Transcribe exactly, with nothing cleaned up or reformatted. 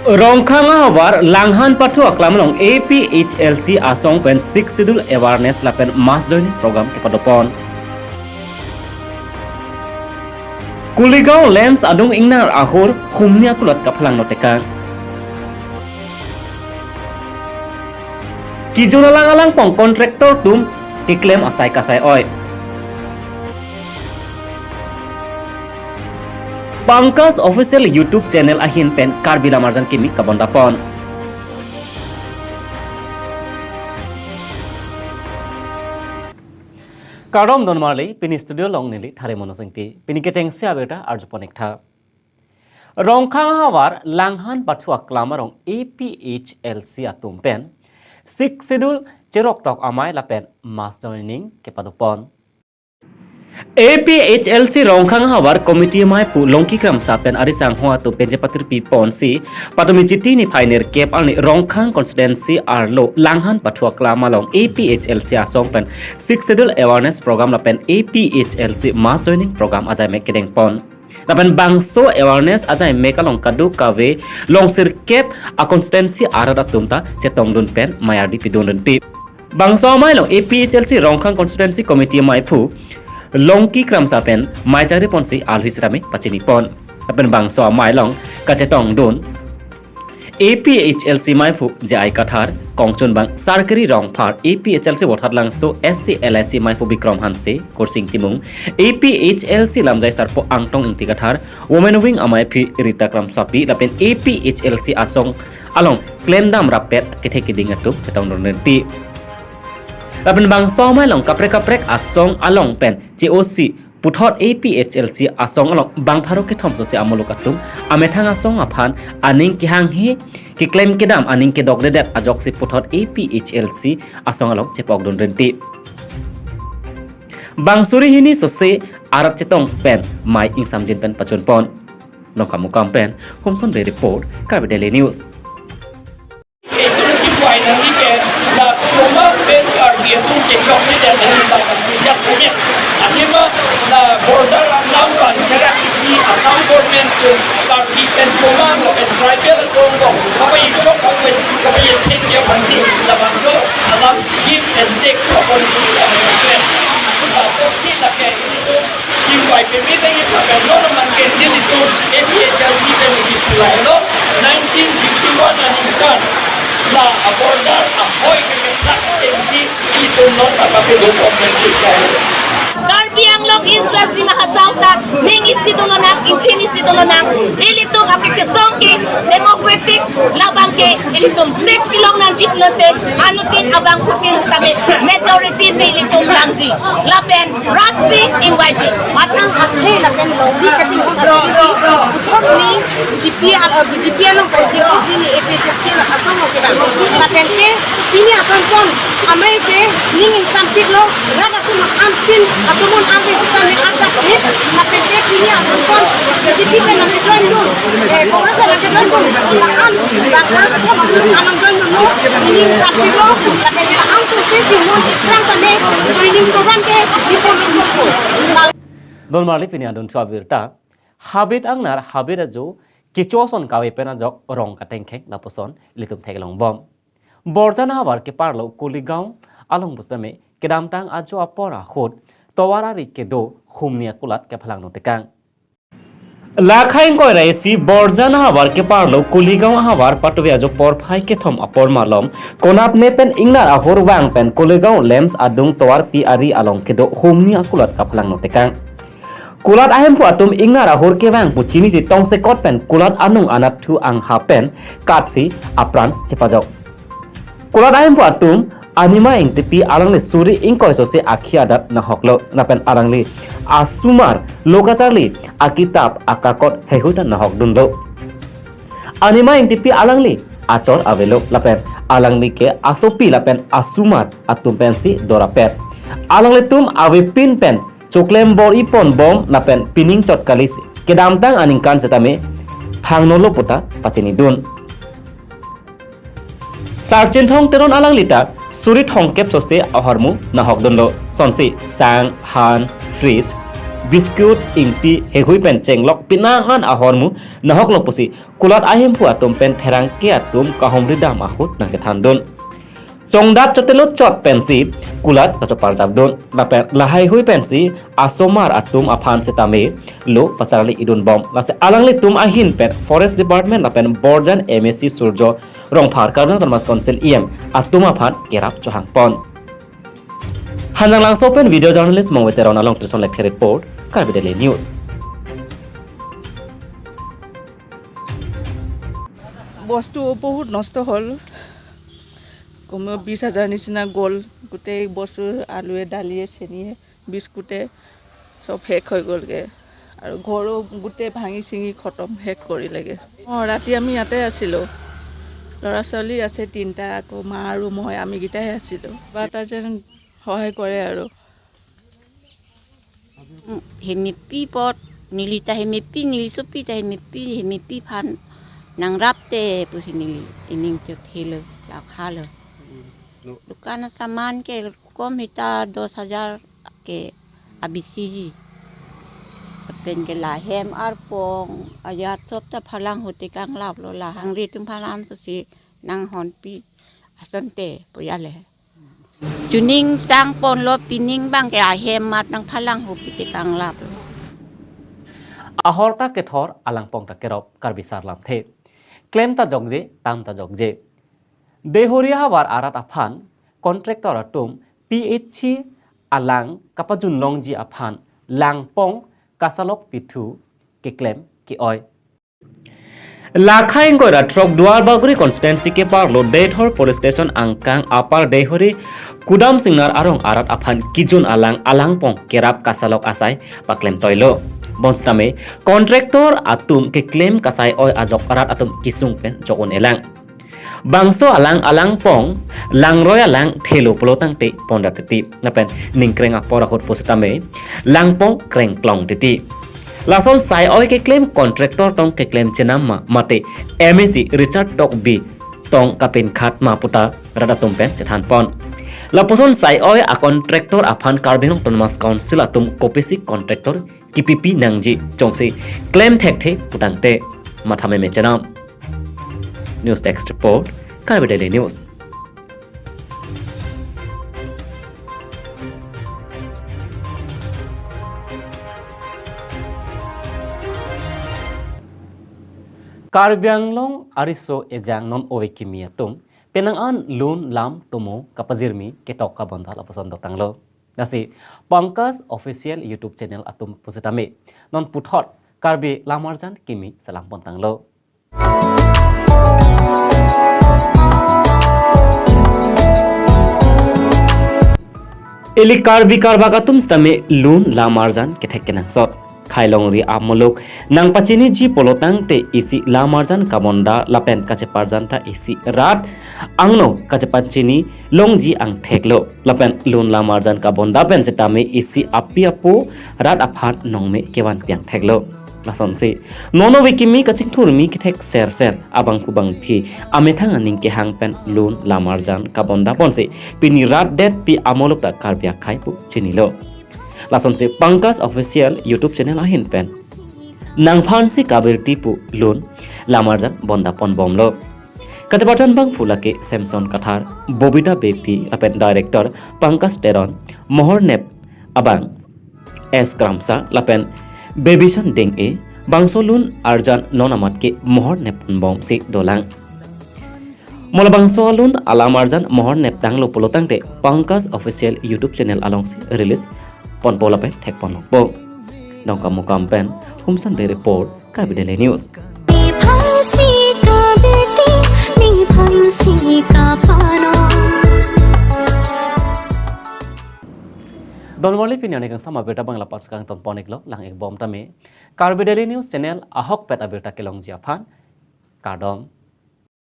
Rongkhang ahavar Langhan pathu aklam along A P H L C asong pen Sixth Schedule awareness lapen mass joining program kepadopon. Kuligaon LAMPS adung ingnar ahur humni akulat kaphalang notekang. Kijun alang alangpong contractor atum keklem asai kasai oi. Pankaj Official YouTube channel ahin pen Karbi Lamarjan Kimi kabondapon. Kardom donmarli, pini studio along neli Thare Monos Ingti. Pini kechengsi abirta arjupon-iktha. Rongkhang ahavar Langhan pathu aklam along A P H L C atum pen Sixth Schedule cheroktok amei lapen mass joining kepadopon. A P H L C Rongkhang ahavar committee ameiphu Longki Kramsa pen ari sangho atum pen chepatirpiponsi patumi Chiti niphai nerkep arni Rongkhang constituency arlo Langhan pathu aklam along A P H L C asong pen Sixth Schedule awareness program lapen A P H L C mass joining program ajai mek kedengpon. Lapen bangso awareness ajai mek along kadokave longsirkep a constituency arat atum ta chetongdun pen mei ardi pidun rinti. Bangso amei along A P H L C Rongkhang Constituency Committee ameiphu Longki Kramsa pen mei chariponsi alhui sitame pachinipon. Lapen bangso amei along kachetongdun A P H L C ameiphu J I Kathar, kongchunbang Sarkiri Rongphar, A P H L C Vothatlangso S T L I C ameiphu Bikram Hanse, Kursing Timung, A P H L C lamjai sarpo Angtong Ingti Kathar, Women Wing ameiphi Rita Kramsapi, lapen A P H L C asong along klemdam rappet kethe keding atum chetongdun rinti. Lapen bangso amei along kaprek kaprek asong along pen che-osi puthot A P H L C asong along bang pharo kethom sose amuluk atum amethang asong aphan aning kehanghe keklem kedam aning kedokdedet ajoksi puthot A P H L C asong along chepokdun rinti. Bang suri hini sose arat chetong pen mei ingsamjin pen pachunpon. Nongkamukam pen Homson Bey report, Karbi Daily News. Itu si buai nanti ke la cuma pen Karbi atum ke chok ni dan ini tak sejak sejak. Akhirnya la border alam pan serak di Assam government tu Karbi pen cuma pen tribal atum ko apa itu apa apa yang dia nanti la bangso alam give and take apa itu. La tu si la ke itu. Singpai pemit lagi pakai lo man ke dia itu A P H L C pen ipulai lo nineteen fifty-one aningkan la border ahoi ke keplak tensi itu lo tapa ke lo pom tensi kai. Karbi Anglong East West Dima Hasao ta ning isi dolo nang, intin isi dolo nang, ilitum akechesong ke democratic labang ke ilitum state kelong nangji pulote anuttin abangphutin sitame majority si ilitum langji. Lapen rat si ingvaiji. Matang athe lapen longri kaching puthot ni B J P al-, B J P along kaching si ni A P H L C la asong lo kedam. Lapen ke pini asong pon amei ke ning ingsampik lo, rat atum ampin atum un ampe sitame ajak hit. Lapen ke pini asong pon B J P pen nang join dun, eh, Congress nang join dun. La an, la an atum anang join dun lo, ning ingsampik lo. Lapen ke la an atum si si mon si krang tame joining program ke ipon lo. Donmarli pini adunthu abirta. Habit angnar habit ajo kecho ason kave pen ajok rong katengkheng lapuson ilitum theklongbom. Borjan ahavar keparlo Kuligaon along pusitame kedamtang ajo apor ahut tovar ari kedo humni akulat kephalang notekang. Lakhai ingkoi ra isi Borjan ahavar keparlo Kuligaon ahavar patuve ajo porphai kethom apor malom konatne pen ingnar ahur vang pen Kuligaon LAMPS adung tovarpi ari along kedo humni akulat kaphalang notekang. Kulat ahemphu atum ingnar ahur kevang pu chinisi tongsekot pen kulat anung anatthu angha pen katsi apran chepajok. Kulat ahemphu atum Anima Ingtipi alangli suri ingkoi sose akhi adat nahoklo, lapen alangli asomar lo kacharli akitap akakot heihui ta nahok dunlo. Anima Ingtipi alangli achor avelo lapen alangli ke asopi lapen asomar atum pensi dorapet. Alanglitum avepin pen choklem bor-iponbom lapen pining chot kali kedamtang aningkan setame thangnolo puta pachinidun. Sarchinthong Teron alangli ta suri thomkep sose ahormu nahok dunlo. Sonsi sang, han, fridge, biscuit, ingti, heihui pen chenglok penang an ahormu nahok lo pusi kulat ahemphu atum pen pherangke atum kahumri dam ahut nangchethandun. Chongdat chotelo chot pensi kulat kachoparjapdun. Lapen lahaihui pensi asomar atum aphan setame lo pacharli idunbom. Lasi alanglitum ahin pen Forest Department lapen Borjan M A C Surjo Rongphar, Karbi Anglong Autonomous Council E M atum aphan kerap chohangpon. Hanjanglangso pen video journalist Mongve Teron along Trison Lekthe report, Karbi Daily News. বস্তু বহুত নষ্ট হ'ল। কমেও বিশ হাজাৰ নিচিনা গ'ল। গোটেই বস্তু আলুৱে, দালিয়ে, চেনিয়ে, বিস্কুটে চব শেষ হৈ গ'লগৈ। আৰু ঘৰো গোটেই ভাঙি চিঙি খতম, শেষ কৰিলেগৈ। অ', ৰাতি আমি ইয়াতে আছিলোঁ। ল'ৰা ছোৱালী আছে তিনিটা, আকৌ মা আৰু মই, আমিকেইটাই আছিলোঁ। কিবা এটা যেন সহায় কৰে আৰু। Hemepi apot, neli ta hemepi, neli sopi ta hemepi, hemepi aphan nangrap te pusi neli ining chot helo, lakhalo. Dukan saman ke kom hita dos hajar ke abisiji. Lapen ke lahem arpong, ajat sop ta phalang hote kanglaplo, lahangri atum aphan lam sosi nanghonpi asonte pu ya le. Chuning sangponlo, pining bang ke ahem mat nangphalang hopi te kanglaplo. Ahor ta kethor, alangpong ta kerop, Karbi Sarlamthe. Klem ta jokje, tam ta jokje. Deihori havar arat aphan contractor atum P H E alang kapajun longji aphan langpong kasalok pithu keklem ke-oi. Lakha ingkoi ra throk Duarbagori constituency keparlo Deithor police station angkang Upper Deihori Kudam Singnar arong arat aphan kejun alang alangpong kerap kasalok asai paklem toilo. Bonsitame contractor atum keklem kasai-oi ajok arat atum kesung pen jok-un-elang. Bangso alang alangpong langroi alang thelo pulo tangte ponda titi. Lapen ningkreng apor ahut pusitame langpong krengklong titi. Lason sai-oi keklem contractor tong keklem chenam ma mate M A C Richard Tokbi tong kapinkhat ma puta rat atum pen chethanpon. Lapuson sai-oi a contractor aphan Karbi Anglong Autonomous Council atum kopisi contractor kipipi nangji jongsi klem thekthe putangte matha meme chenam. News Desk Report, Karbi Daily News. Karbi Anglong ariso ejang non ove kimi atum penang an lun lam tomo kapajirmi ketok kabonda lapuson dotanglo. Lasi Pankaj Official YouTube channel atum pusitame non puthot Karbi lamarjan kimi selam pontanglo. Ili Karbi Karbak atum sitame lun lamarjan kethek kenangsot. Khailongri amuluk nangpachiniji pulo tangte isi lamarjan kabonda lapen kacheparjan ta isi rat angno kachepachini longji angtheklo. Lapen lun lamarjan kabonda pen sitame isi api apo rat aphan nongme kevanpi angtheklo. Lasonsi non ove kimi kachingthurmi kethek serser abangphu bangphi amethang aning kehang pen lun lamarjan kabonda ponsi pini rat detpi amuluk ta Karbi akhai pu chinilo. Lasonsi Pankaj Official YouTube channel ahin pen nangphansi kabirti pu lun lamarjan bonda ponbomlo. Kacheparjan bangphu lake Samson Kathar, Bobita Beypi lapen director Pankaj Teron, mohor nep abang S Kramsa lapen Bebison Deng-e, bangso lun arjan non amat ke mohor nep ponbomsi dolang. Mo labangso alun alamarjan mohor neptanglo pulo tangte Pankaj Official YouTube channel alongsi release ponpo lapen thekponpo. Dongkamukam pen Humson Bey report, Karbi Daily News. Donmorli pini aning kangsam abirta bang lapu chekang tonpon-iklo, lang-ikbom tame. Karbi Daily News channel ahokpet abirta kelongji aphan kardom.